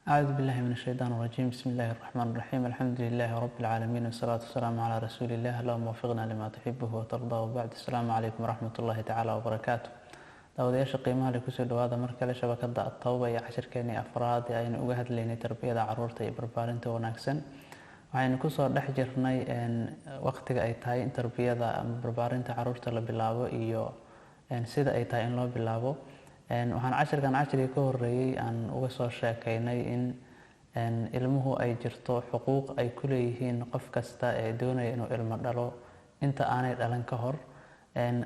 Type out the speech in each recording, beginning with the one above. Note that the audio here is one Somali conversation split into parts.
أعوذ بالله من الشيطان الرجيم. بسم الله الرحمن الرحيم. الحمد لله رب العالمين، والصلاة والسلام على رسول الله. اللهم وفقنا لما تحبه وترضى، وبعد. السلام عليكم ورحمة الله تعالى وبركاته. Daawadayaasha qiimaha leh, kusoo dhawaada mar kale shabakada At-Tawba iyo cashirkeenii afraad ee aynu uga hadlaynay tarbiyada caruurta iyo barbaarinta wanaagsan. Waxaynu kusoo dhex jirnay waqtiga ay tahay in tarbiyada ama barbaarinta caruurta la bilaabo iyo sida ay tahay in loo bilaabo. Waxaan cashirkan cashirkii ka horeeyey aan uga soo sheekeynay in ilmuhu ay jirto xuquuq ay ku leeyihiin qof kasta ee doonaya inuu ilmo dhalo inta aanay dhalan ka hor,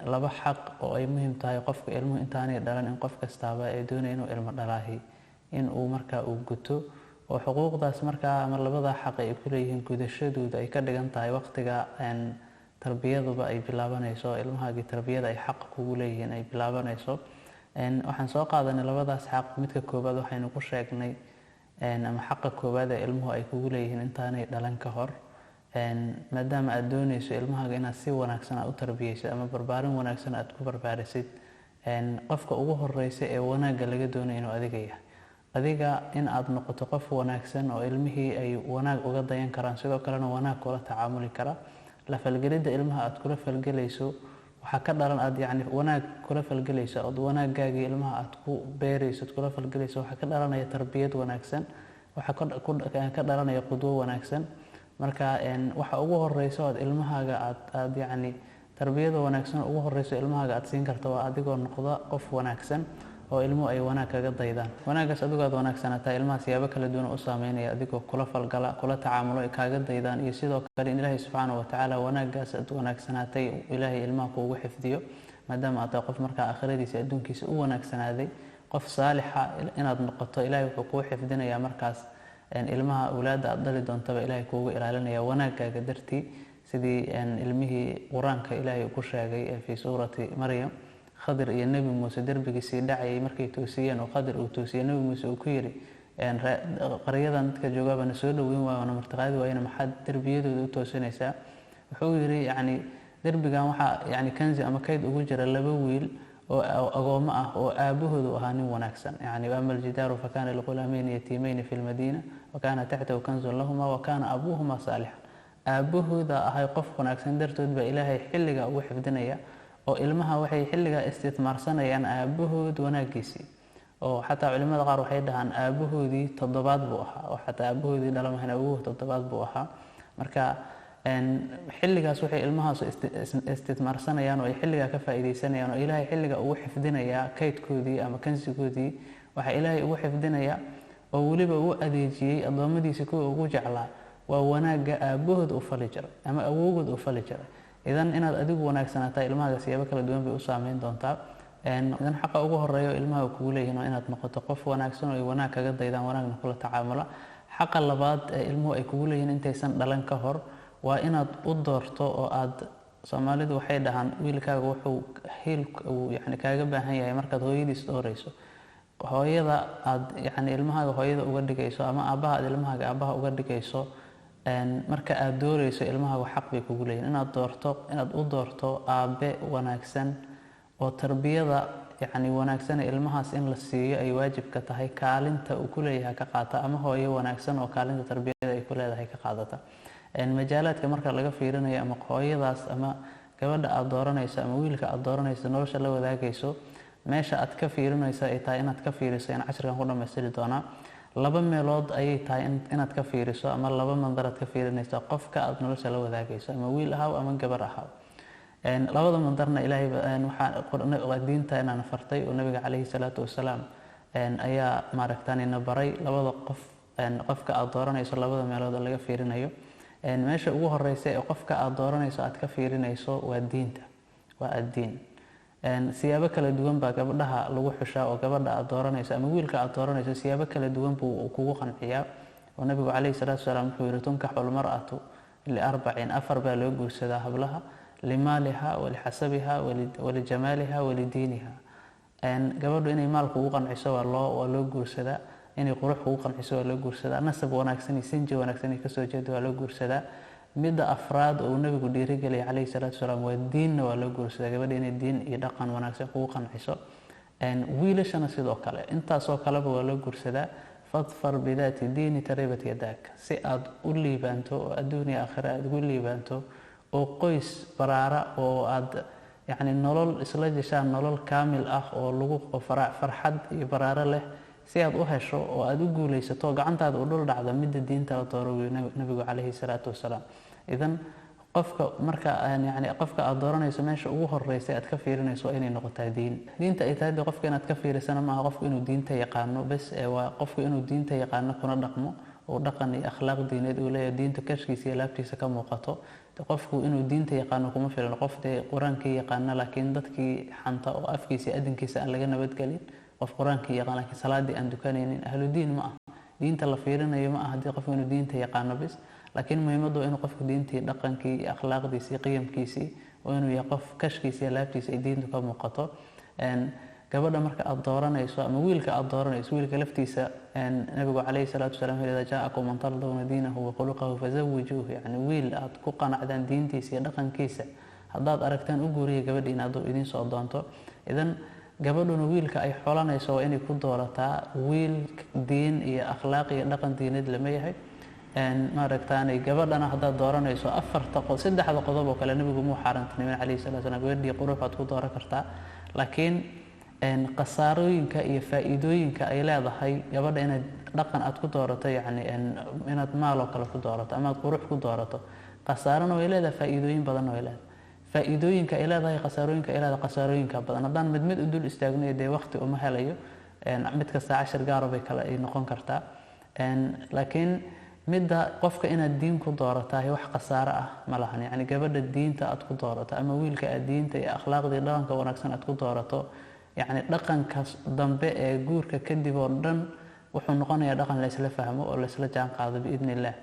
laba xaq oo ay muhiim tahay qofka ilmuhu intaanay dhalan in qof kastaaba ee doonaya inuu ilmo dhalaahi in uu markaa uu guto, oo xuquuqdaas markaa ama labada xaq ay ku leeyihiin gudashadooda ay ka dhigan tahay waqtiga tarbiyaduba ay bilaabanayso, ilmahaagii tarbiyada ay xaq kugu leeyihiin ay bilaabanayso. Waxaan soo qaadanay labadaas xaq. Midka koowaad waxaynu ku sheegnay, ama xaqa koowaad ee ilmuhu ay kugu leeyihiin intaanay dhalan ka hor, maadaama aada dooneyso ilmahaaga inaad si wanaagsan aad u tarbiyeysid ama barbaarin wanaagsan aad ku barbaarisid, qofka ugu horeysa ee wanaagga laga doonayo inuu adiga yahay. Adiga in aad noqoto qof wanaagsan oo ilmihii ay wanaag uga dayan karaan, sidoo kalena wanaag kula tacaamuli kara. La falgelidda ilmaha aad kula falgelayso waxaa ka dhalan, aad yacni wanaag kula falgelayso, ood wanaaggaagii ilmaha aad ku beerayso, ad kula falgelayso, waxaa ka dhalanaya tarbiyad wanaagsan, waxaa ka dhalanaya qudwo wanaagsan. Marka waxa ugu horeyso aad ilmahaaga aad yacni tarbiyada wanaagsan ugu horeyso ilmahaaga aad siin karto waa adigoo noqda qof wanaagsan oo ilmuhu ay wanaag kaga daydaan. Wanaaggaas adigoo aad wanaagsanaataa ilmaha siyaabo kala duwan u saameynaya, adigoo kula falgala, kula tacaamulo, ay kaaga daydaan, iyo sidoo kale in Ilaahay subxaana wa tacaala wanaaggaas aad wanaagsanaatay Ilaahay ilmaha kuugu xifdiyo, maadaama aad tahay qof markaa aakhiradiisa adduunkiisa u wanaagsanaaday. Qof saalixa inaad noqoto Ilaahay wuxuu kuu xifdinayaa markaas ilmaha, awlaadda aad dhali doontaba Ilaahay kuugu ilaalinaya wanaaggaaga dartii, sidii ilmihii Qur-aanka Ilaahay uu ku sheegay ee fii suurati Maryam, Khadir iyo Nebi Muuse derbigii sii dhacayay markay toosiyeen oo Khadir uu toosiyey, Nebi Muuse uu ku yidhi: "Qaryadan dadka joogaaba na soo dhoweyn waayo, na martiqaadi waayena, maxaad derbiyadooda u toosinaysaa?" Wuxuu yidhi: "Yacni derbigan waxaa yacni kanzi ama kayd ugu jira laba wiil oo agoomo ah oo aabahoodu ahaa nin wanaagsan." Yani "وأما الجدار فكان لغلامين يتيمين في المدينة وكان تحته كنز لهما وكان أبوهما صالحا. Aabahooda ahay qof wanaagsan dartood baa Ilaahay xilliga ugu xifdinaya, oo ilmaha waxay xilligaa istismaarsanayaan aabahood wanaaggiisii, oo xataa culimada qaar waxay dhahaan aabahoodii toddobaad buu ahaa, oo xataa aabahoodii dhalamahan awowgood toddobaad buu ahaa. Marka xilligaas waxay ilmahaas istismaarsanayaan oo ay xilligaa ka faa'iidaysanayaan oo Ilaahay xilliga ugu xifdinayaa kaydkoodii ama kansigoodii. Waxaa Ilaahay ugu xifdinayaa oo weliba u adeejiyey addoommadiisa kuwa ugu jeclaa waa wanaagga aabahood uu fali jiray ama awowgood uu fali jiray. Idan inaad adigu wanaagsanaataa ilmahaaga siyaabo kala duwan bay u saameyn doontaa. Idan xaqa ugu horeeya oo ilmaha kugu leeyihiin waa inaad noqoto qof wanaagsan oo ay wanaag kaga daydaan, wanaagna kula tacaamula. Xaqa labaad ee ilmuhu ay kugu leeyihiin intaysan dhalan ka hor waa inaad u doorto oo aad, Soomaalidu waxay dhahaan, wiilkaaga wuxuu hiil uu yani kaaga baahan yahay markaad hooyadiis doorayso. Hooyada aad yani ilmahaaga hooyada uga dhigayso ama aabbaha aad ilmahaaga aabbaha uga dhigayso, marka aad doorayso ilmahaagu xaq bay kugu leeyihin inaad doorto, inaad u doorto aabe wanaagsan oo tarbiyada yacni wanaagsan ee ilmahaas in la siiyo ay waajibka tahay kaalinta uu ku leeyahay ka qaata, ama hooyo wanaagsan oo kaalinta tarbiyada ay ku leedahay ka qaadata. Majaalaadka marka laga fiirinayo ama hooyadaas ama gabadha aad dooranayso ama wiilka aad dooranayso nolosha la wadaagayso, meesha aad ka fiirinayso ay tahay inaad ka fiiriso in cashirkan ku dhammaystiri doonaa. Laba meelood ayay tahay inaad ka fiiriso ama laba mandar aad ka fiirinayso qofka aad nolosha la wadaagayso, ama wiil ahaw ama gabar ahaw. Labada mandarna Ilaahay waxaa diinta inaan fartay oo Nabiga calayhi salaatu wasalaam ayaa maaragtaan ina baray labada qof qofka aad dooranayso labada meelood oo laga fiirinayo. Meesha ugu horeysa ee qofka aad dooranayso aad ka fiirinayso waa diinta, waa addiin. Siyaabo kala duwan baa gabdhaha lagu xushaa, oo gabadha aad dooranayso ama wiilka aad dooranayso siyaabo kala duwan buu kugu qanciyaa, oo Nabigu calayhi salaatu wasalaam wuxuu yihi: "تنكح المرأة لأربع." Afar baa loo guursadaa hablaha: لمالها ولحسبها ولجمالها ولدينها. Gabadhu inay maal kugu qanciso waa loo guursadaa, inay qurux kugu qanciso waa loo guursadaa, nasab wanaagsan iyo sinji wanaagsan ay kasoo jeedo waa loo guursadaa. Midda afraad oo uu Nabigu dhiirigeliyay calayhi salaatu wasalaam waa diinna waa loo guursadaa, gabadha inay diin iyo dhaqan wanaagsan kugu qanciso. Wiilashana sidoo kale intaasoo kaleba waa loo guursadaa. Fadfar bidaati diini taribat yadaak. Si aad u liibaanto oo adduun iyo aakhira aad ugu liibaanto oo qoys baraara oo aad yacni nolol isla jeshaan, nolol kaamil ah oo lagu farxad iyo baraaro leh si aad u hesho oo aad u guulaysato, gacantaada u dhul dhacda, midda diinta la dooro, wiyu Nabigu calayhi salaatu wasalaam. Idan qofka marka yani qofka aad dooranayso, meesha ugu horeysa aad ka fiirinayso waa inay noqotaa diin. Diinta ay tahay de qofka inaad ka fiirisana maaha qofku inuu diinta yaqaano bes, ee waa qofku inuu diinta yaqaano kuna dhaqmo oo dhaqan iyo akhlaaq diineed uu leeyahay, diinta kashkiisa iyo laabtiisa ka muuqato. Qofku inuu diinta yaqaano kuma filan. Qof dee Qur-aankii yaqaana laakiin dadkii xanta oo afkiisa iyo adinkiisa aan laga nabadgelin, qof Qur-aankii yaqaan laakiin salaadii aan dukanaynin, ahlu diin ma ah. Diinta la fiirinayo ma aha haddii qofku inuu diinta yaqaano bis, laakiin muhiimaddu waa inuu qofku diintii, dhaqankii iyo akhlaaqdiisii, qiyamkiisii, waa inuu yahay qof kashkiisa iyo laabtiisa ay diintu ka muuqato. Gabadha marka aad dooranayso ama wiilka aad dooranayso, wiilka laftiisa Nabigu calayhi salaatu wasalaam wuxuu yidhi: "Jaa'akum man tardawna diinahu wa khuluqahu fazawijuuh." Yacni wiil aad ku qanacdaan diintiisa iyo dhaqankiisa haddaad aragtaan, u guuriya gabadhiina hadduu idiin soo doonto. Idan gabadhuna wiilka ay xolanayso waa inay ku doorataa wiil diin iyo akhlaaq iyo dhaqan diineed lama yahay. Maaragtaanay gabadhana haddaad dooranayso, afarta saddexda qodob oo kale Nabigu muu xaaraantinimin calayhi salatu wasalaam. Gabadhii qurux waad ku dooran kartaa, laakiin khasaarooyinka iyo faa'iidooyinka ay leedahay gabadha inaad dhaqan aad ku doorato, yacni inaad maal oo kale ku doorato ama aad qurux ku doorato, khasaarona way leedahay, faa'iidooyin badanna way leedahay. Faa'iidooyinka ay leedahay, khasaarooyinka ay leedahay, khasaarooyinka badan haddaan mid mid u dul istaagno, dee waqti uma helayo. Mid kasta cashir gaaro bay kale ay noqon kartaa. Laakiin midda qofka inaad diin ku dooratahay wax khasaaro ah ma lahan. Yacni gabadha diinta aad ku doorato ama wiilka aad diinta iyo akhlaaqdii dhaqanka wanaagsan aad ku doorato, yacni dhaqanka dambe ee guurka kadib oo dhan wuxuu noqonayaa dhaqan la isla fahmo oo la isla jaan qaado, biidni illah.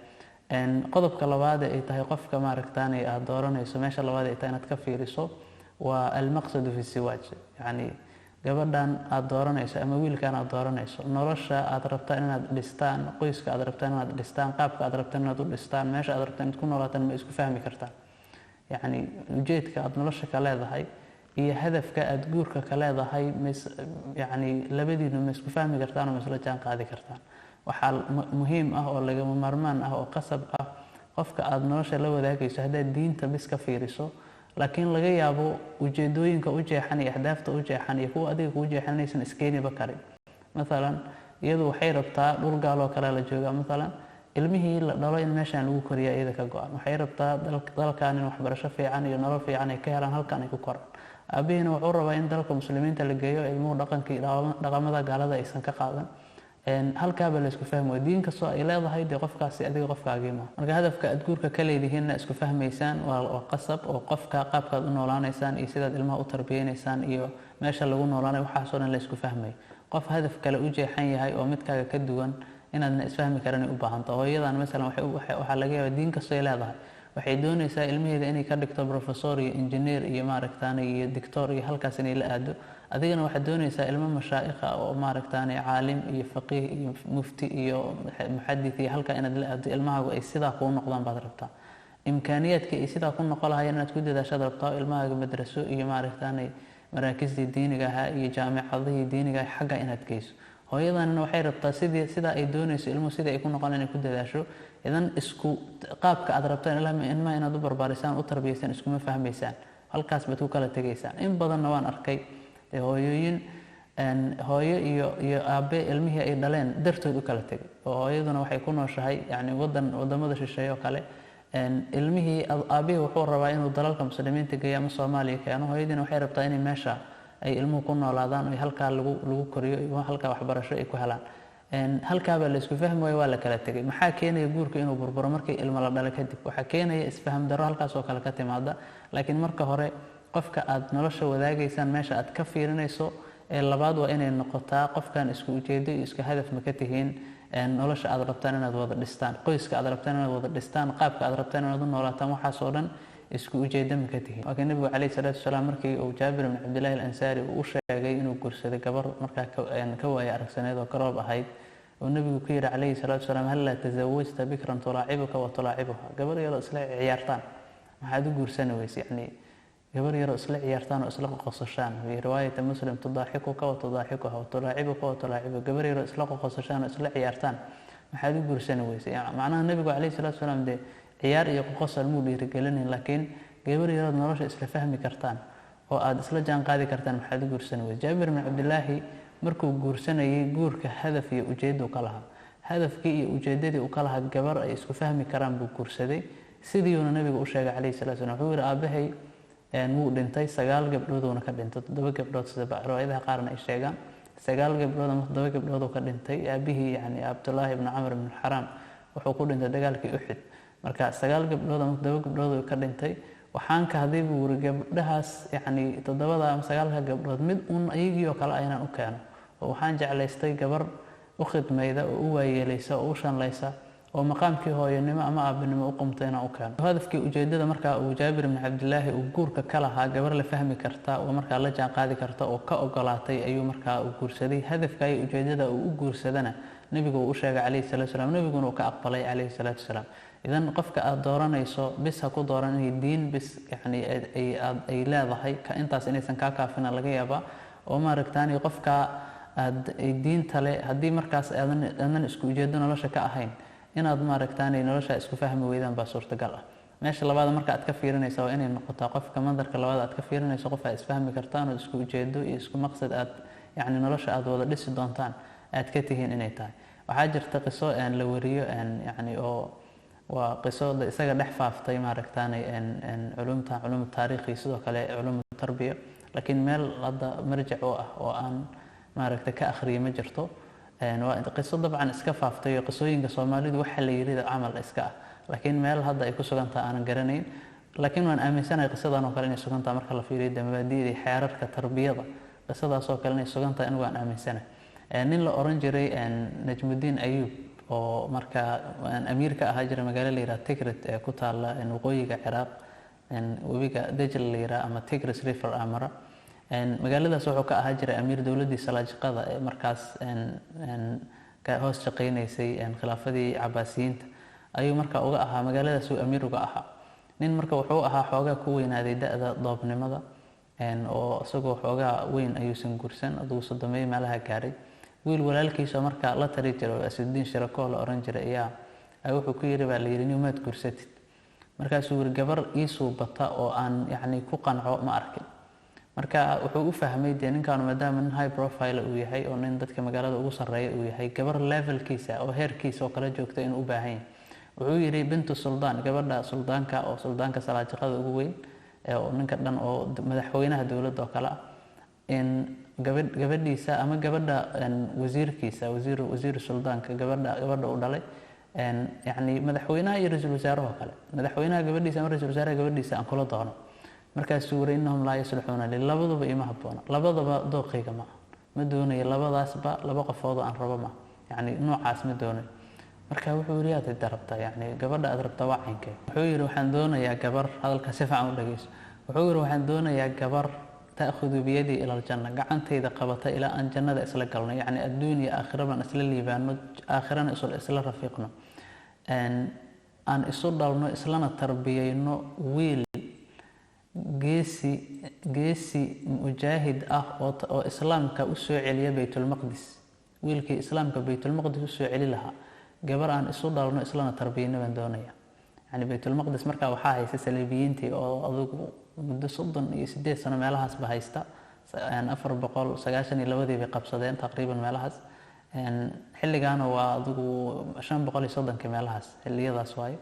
Qodobka labaad ee ay tahay qofka maaragtaanay aad dooranayso, meesha labaad ay tahay inaad ka fiiriso, waa almaqsadu fi siwaaj. Yacni gabadhan aad dooranayso ama wiilkan aad dooranayso, nolosha aad rabtaan inaad dhistaan, qoyska aad rabtaan inaad dhistaan, qaabka aad rabtaan inaad u dhistaan, meesha aad rabtaan inaad ku noolaataan, ma isku fahmi kartaan? Yacni ujeedka aad nolosha ka leedahay iyo hadafka aad guurka ka leedahay mis yacni labadiinu ma isku fahmi kartaan oo ma isla jaan qaadi kartaan? Waxaa muhiim ah oo lagama maarmaan ah oo qasab ah, qofka aad nolosha la wadaagayso haddaad diinta bis ka fiiriso, laakiin laga yaabo ujeedooyinka u jeexan iyo ahdaafta u jeexan iyo kuwa adiga kuu jeexan inaysan iskeeniba karin. Mathalan iyadu waxay rabtaa dhul gaaloo kale la joogaa, mathalan ilmihii la dhalo in meeshaan lagu koriya iyada ka go-an. Waxay rabtaa dalkan in waxbarasho fiican iyo nolol fiican ay ka helaan, halkan ay ku koraan. Aabihiina wuxuu rabaa in dalka muslimiinta la geeyo, ilmuhu dhaqankii dhaqamada gaalada aysan ka qaadan. Halkaaba la isku fahmi waay. Diin kastoo ay leedahay, dee qofkaasi adiga qofkaagii ma. Marka hadafka aad guurka ka leedihiinna isku fahmaysaan waa qasab, oo qofka qaabkaad u noolaanaysaan iyo sidaad ilmaha u tarbiyeynaysaan iyo meesha lagu noolaanayo, waxaasoo dhan la isku fahmayo. Qof hadaf kale u jeexan yahay oo midkaaga ka duwan inaadna isfahmi karan ay u baahanto. Hooyadan masalan waxaa laga yaabaa, diin kastoo ay leedahay, waxay doonaysaa ilmaheeda inay ka dhigto professor iyo engineer iyo maaragtaane iyo doctor iyo halkaas inay la aado. Adigana waxaad doonaysaa ilmo mashaa'ikha oo maaragtaane caalim iyo faqiih iyo mufti iyo muxadith iyo halkaa inaad la aado, ilmahaagu ay sidaa kuu noqdaan baad rabtaa. Imkaaniyaadkii ay sidaa ku noqon lahayeen inaad ku dadaashaad rabtaa, oo ilmahaaga madraso iyo maaragtaane maraakistii diiniga ahaa iyo jaamicadihii diiniga ahaa xagga inaad geyso. Hooyadanina waxay rabtaa sidii sidaa ay doonayso ilmuhu sidii ay ku noqon inay ku dadaasho. Idan isku qaabka aad rabtaan ilmaha inaad u barbaarisaan, u tarbiyaysaan, iskuma fahmaysaan, halkaas baad ku kala tegaysaan. In badanna waan arkay dee hooyooyin, hooyo iyo aabe ilmihii ay dhaleen dartood u kala tegay, oo hooyaduna waxay ku nooshahay yani wadan wadamada shisheeye oo kale. Ilmihii aabihii wuxuu rabaa inuu dalalka muslimiinta geeyo ama Soomaaliya keeno, hooyadiina waxay rabtaa inay meesha ay ilmuhu ku noolaadaan oo halkaa lagu koriyo iyo halkaa waxbarasho ay ku helaan. Halkaabaa la isku fahmi waayo, waa la kala tegay. Maxaa keenaya guurka inuu burburo markii ilmo la dhalo kadib? Waxaa keenaya isfaham darro halkaas oo kale ka timaada. Laakiin marka hore qofka aad nolosha wadaagaysaan, meesha aad ka fiirinayso ee labaad waa inay noqotaa qofkan isku ujeedo iyo isku hadaf ma ka tihiin nolosha aad rabtaan inaad wada dhistaan, qoyska aad rabtaan inaad wada dhistaan, qaabka aad rabtaan inaad u noolaataan, waxaas oo dhan isku ujeedo ma ka tihiin? Laakiin Nabigu calayhi salaatu wasalaam markii uu Jaabir ibn Cabdillahi al-Ansaari uu u sheegay inuu guursaday gabar markaa ka waaya aragsaneed oo garoob ahayd, oo Nabigu ku yidhi calayhi salaatu wasalaam: "Hallaa tasawajta bikran tulaacibuka wa tulaacibuha?" Gabar yaroo isla ciyaartaan maxaad u guursani weyse? Yacni Gabar yaroo isla ciyaartaan oo isla qoqosashaan, fi riwaayati Muslim, tudaaxikuka wa tudaaxikuha wa tulaacibuka wa tulaacibuka, gabar yaroo isla qoqosashaan oo isla ciyaartaan maxaad u guursani weysay? Macnaha Nebigu calayhi salaatu wasalaam dee ciyaar iyo qoqosal muu dhiirigelinayn, laakiin gabar yarood nolosha isla fahmi kartaan oo aada isla jaan qaadi kartaan maxaad u guursani weysay? Jaabir bin Cabdilaahi markuu guursanayay, guurka hadaf iyo ujeeddu ka lahaa. Hadafkii iyo ujeeddadii uu ka lahaa gabar ay isku fahmi karaan buu guursaday. Sidiiuna Nabigu u sheegay calayhi salatu wasalam. Wuxuu yihi, aabahay wuu dhintay, 9 gabdhooduuna ka dhintay, 7 gabdhood sida riwaayadaha qaarna ay sheegaan, 9 gabdhood ama 7 gabdhood ka dhintay aabihii. Yani Cabdullaahi ibnu Camr ibnu Xaraam wuxuu ku dhintay dagaalkii Uxud. Marka 9 gabdhood ama 7 gabdhood ka dhintay. Waxaan kahday, buu yiri, gabdhahaas, yacni 7da ama 9ka gabdhood mid uun iyagii oo kale aynaan u keeno, oo waxaan jeclaystay gabar u khidmayda oo u waayeelaysa oo u shanlaysa oo maqaamkii hooyanimo ama aabinimo u qumta inaan u keeno. Hadafkii, ujeedada markaa uu Jaabir ibn Cabdilaahi uu guurka ka lahaa, gabar la fahmi karta oo markaa la jaan qaadi karta oo ka ogolaatay ayuu markaa uu guursaday. Hadafka iyo ujeedada uu u guursadana Nebigu uu u sheegay calayhi salatu wasalaam, nebiguna uu ka aqbalay calayhi salaatu wasalaam. Idan qofka aada dooranayso bis ha ku dooran inay diin bis, yani ay leedahay ka intaas inaysan kaa kaafina laga yaabaa, oo maaragtaani qofka aad diinta le haddii markaas aadan isku ujeedo nolosha ka ahayn, inaad maaragtaani nolosha isku fahmi weydaan baa suurtagal ah. Meesha labaad marka aad ka fiirinaysa waa inay noqotaa qofka mandarka labaad aad ka fiirinayso qof aad isfahmi kartaan oo isku ujeedo iyo isku maqsad aad, yacni nolosha aad wada dhisi doontaan aad ka tihiin inay tahay. Waxaa jirta qiso la wariyo, yacni oo waa qiso isaga dhex faaftay maaragtaani culumta, culum taariikhi, sidoo kale culum tarbiya, laakiin meel hadda marjac oo ah oo aan maaragta ka akhriyay ma jirto. Waa qiso dabcan iska faaftay oo qisooyinka Soomaalidu waxa la yiri camal iska ah, laakiin meel hadda ay ku sugan tahay aanan garanayn. Laakiin waan aaminsanahay qisadan oo kale inay sugan tahay marka la fiiriyo mabaadi'da iyo xeerarka tarbiyada. Qisadaas oo kale inay sugan tahay anigu waan aaminsanahay. Nin la oran jiray Najmudiin Ayuub oo markaa amiir ka ahaa jira magaalo la yidhaha Tigrit ee ku taalla waqooyiga Ciraaq, webiga Dajl la yidhaha ama Tigris River amara, magaaladaas wuxuu ka ahaa jiray amiir dowladdii Salaajiqada ee markaas ka hoos shaqaynaysay khilaafadii Cabaasiyiinta ayuu marka uga ahaa. Magaaladaas uu amiir uga ahaa. Nin marka wuxuu ahaa xoogaa ku weynaaday da'da doobnimada, oo isagoo xoogaa weyn ayuusan guursan, adugu 30meeyo meelaha gaaray. Wiil walaalkiisoo marka la tari jiray oo Asidiin Shirakoo la oran jiray ayaa wuxuu ku yiri, baa la yidhi, "Nin maad guursatid?" Markaasuu yiri, "Gabar ii suubata oo aan yacni ku qanco ma arkin." Marka wuxuu u fahmay dee ninkaanu maadaama nin high profile uu yahay oo nin dadka magaalada ugu sarreeya uu yahay, gabar levelkiisa oo heerkiisa oo kala joogta inuu u baahan yahay. Wuxuu yidhi, "Bintu suldaan, gabadha suldaanka oo suldaanka Salaajiqada ugu weyn, oo ninka dhan oo madaxweynaha dowladda oo kale ah, in gabadhiisa ama gabadha wasiirkiisa, wasiir suldaanka, gabadha uu dhalay, yacni madaxweynaha iyo ra-iisul wasaaraha oo kale, madaxweynaha gabadhiisa ama ra-iisul wasaaraha gabadhiisa aan kula doono." Markaasuu yiri, "Innahum laa yasluxuuna li, labaduba ima habboona, labadaba dooqayga ma aha, ma doonayo labadaasba, laba qofood oo aan rabo ma, yacni noocaas ma doonayo." Marka wuxuu yidhi, "Yaad cidda rabtaa? Yacni gabadha aad rabtaa waa caynkee?" Wuxuu yidhi, "Waxaan doonayaa gabar." Hadalka si fiican u dhageyso. Wuxuu yidhi, "Waxaan doonayaa gabar ta'khudu biyadii ila aljanna, gacantayda qabata ilaa aan jannada isla galno, yacni adduun iyo aakhira baan isla liibaano, aakhirana isla rafiiqno, aan isu dhalno, islana tarbiyeyno wiil geesi, geesi mujaahid ah oo islaamka u soo celiya Baytulmaqdis, wiilkii islaamka Baytulmaqdis u soo celi lahaa, gabar aan isu dhalno islana tarbiyeyno baan doonaya." Yani Baytulmaqdis markaa waxaa haysta saliibiyiintii oo adugu muddo 38 sano meelahaasba haysta. 492dii bay qabsadeen taqriiban meelahaas. Xilligaana waa adugu 530kii meelahaas, xilliyadaas waaye.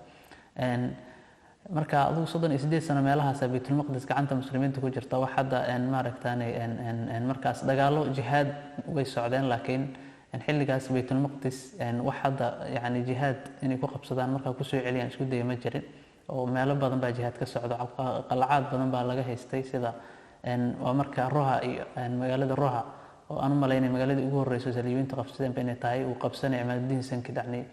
Marka adugu 38 sano meelahaas Baytulmaqdis gacanta muslimiinta ku jirta. Wax hadda maaragtaane markaas dagaalo jihaad way socdeen, laakiin xilligaas Baytulmaqdis wax hadda yani jihaad inay ku qabsadaan markaa kusoo celiyaan isku daya ma jirin, oo meelo badan baa jihaad ka socdo, qalcaad badan baa laga haystay, sida waa marka Roha iyo magaalada Roha oo aan u malaynay magaaladii ugu horreysay saliibiyiinta qabsadeen ba inay tahay, uu qabsanay Cimaadudiin Sanki. Yacni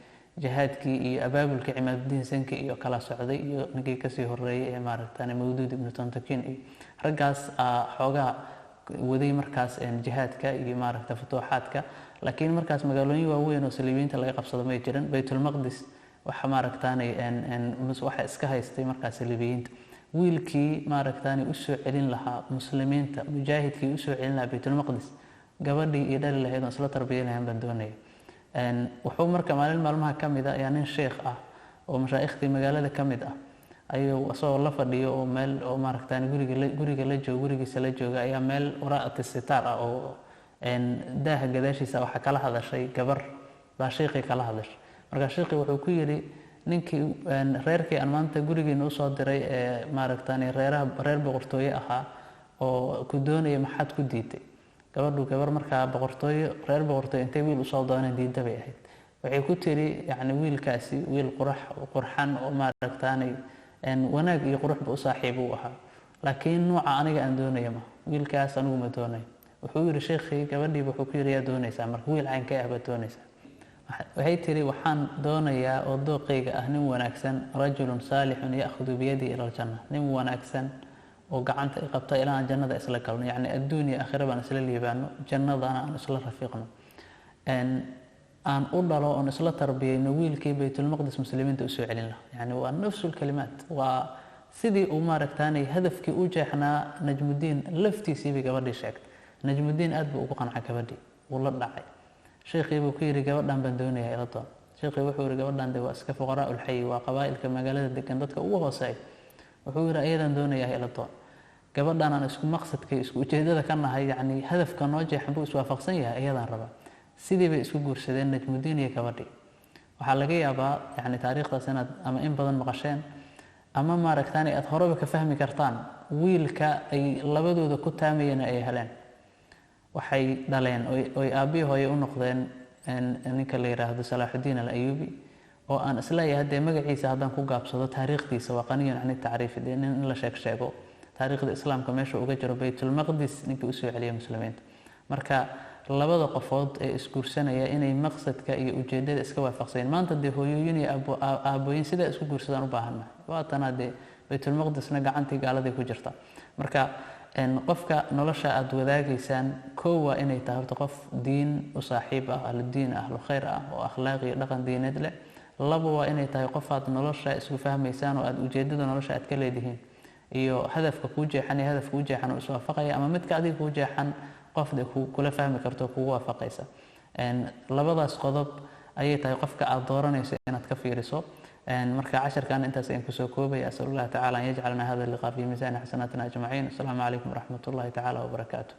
jihaadkii iyo abaabulkii Cimaadudiin Sanki iyo kala socday iyo ninkii kasii horreeyay ee maaragtane Mawduud ibnu Tantakin iyo raggaas xoogaa waday markaas jihaadka iyo maaragta futuuxaadka. Laakiin markaas magaalooyin waaweyn oo saliibiyiinta laga qabsado may jirin. Baytulmaqdis waxa maaragtaanay waxa iska haystay markaas saliibiyiinta. Wiilkii maaragtaani usoo celin lahaa muslimiinta, mujaahidkii usoo celin lahaa Baytulmaqdis, gabadhii iyo dhali lahayd oon isla tarbiyan lahayn baan doonaya. Wuxuu marka maalin maalmaha ka mid a ayaa nin sheekh ah oo mashaa'ikhtii magaalada ka mid ah ayuu isagoo la fadhiyo oo meel oo maaragtaan guriga la joogo, gurigiisa la jooga, ayaa meel waraa'ati sitaar ah oo daaha gadaashiisa waxaa kala hadashay gabar baa sheekhii kala hadashay. Marka sheekhii wuxuu ku yidhi, ninkii reerkii aan maanta gurigiina usoo diray ee maaragtaan reeraha reer boqortooye ahaa oo ku doonaya, maxaad ku diiday? Gabadhu gabar markaa boqortooyo, reer boqortooyo intay wiil usoo dooneen diidda bay ahayd. Waxay ku tiri, yacni wiilkaasi wiil qurax qurxan oo maaragtaanay wanaag iyo quruxba u saaxiib uu ahaa, laakiin nuuca aniga aan doonaya ma wiilkaas, anigu ma doonayo. Wuxuu yidhi sheekhii gabadhiiba, wuxuu ku yidhi, yaa doonaysaa marka? Wiil caynkee ah baad doonaysaa? Waxay tiri, waxaan doonayaa oo dooqayga ah nin wanaagsan, rajulun saalixun ya'khudu biyadii ila aljanna, nin wanaagsan oo gacanta i qabta ilaa aan jannada isla galno, yacni adduun iyo aakhira baan isla liibaano, jannadana aan isla rafiiqno, aan u dhalo oon isla tarbiyeyno wiilkii Baytulmaqdis muslimiinta usoo celin lahaa. Yacni waa nafsu lkalimaat, waa sidii uu maaragtaanay hadafkii u jeexnaa Najmudiin laftiisii bay gabadhii sheegtay. Najmudiin aad buu ugu qancay gabadhii, wuu la dhacay. Sheekhii buu ku yidhi, gabadhan baan doonayaa, ila doon. Sheekhii wuxuu yidhi, gabadhan de waa iska fuqaraa ulxay, waa qabaa'ilka magaalada degan dadka ugu hooseeya. Wuxuu yidhi, ayadan doonayaa, ila doon. Gabadhan aan isku maqsadka, isku ujeedada ka nahay, yacni hadafka noo jeexan buu iswaafaqsan yahay, ayadaan rabaa. Sidii bay isku guursadeen Najmudiin iyo gabadhii. Waxaa laga yaabaa yacni taariikhdaas inaad ama in badan maqasheen ama maaragtaan aad horeba ka fahmi kartaan wiilka ay labadooda ku taamayeen ay heleen. Waxay dhaleen oy aabbihii hooye u noqdeen ninka la yidhaahdo Salaaxudiin al Ayuubi, oo aan isleeyahay dee magaciisa haddaan ku gaabsado, taariikhdiisa waa qaniyun can tacriif, dee nin in la sheeg sheego taariikhda islaamka meesha uga jiro, Baytulmaqdis ninkii usoo celiya muslimiinta. Marka labada qofood ee isguursanaya inay maqsadka iyo ujeedada iska waafaqsayeen. Maanta dee hooyooyin iyo aabooyin sidaa isku guursadaan u baahannahay, waatanaa dee Baytulmaqdisna gacantii gaaladay ku jirta. Marka qofka nolosha aada wadaagaysaan, kow waa inay tahay horta qof diin u saaxiib ah, ahlu diin, ahlu khayr ah oo akhlaaq iyo dhaqan diineed leh. Labo waa inay tahay qof aad nolosha isku fahmaysaan oo aad ujeedada nolosha aad ka leedihiin iyo hadafka kuu jeexan iyo hadafka kuu jeexan oo iswaafaqaya, ama midka adiga kuu jeexan qof de kula fahmi karto oo kugu waafaqaysa. Labadaas qodob ayay tahay qofka aad dooranayso inaad ka fiiriso. Marka casharkan intaas ayaan kusoo koobaya. Asal Allah tacala an yajcalna hada liqaa fi miisaani xasanaatina ajmaciin. Asalaamu calaykum waraxmat ullahi tacaala wabarakaatu.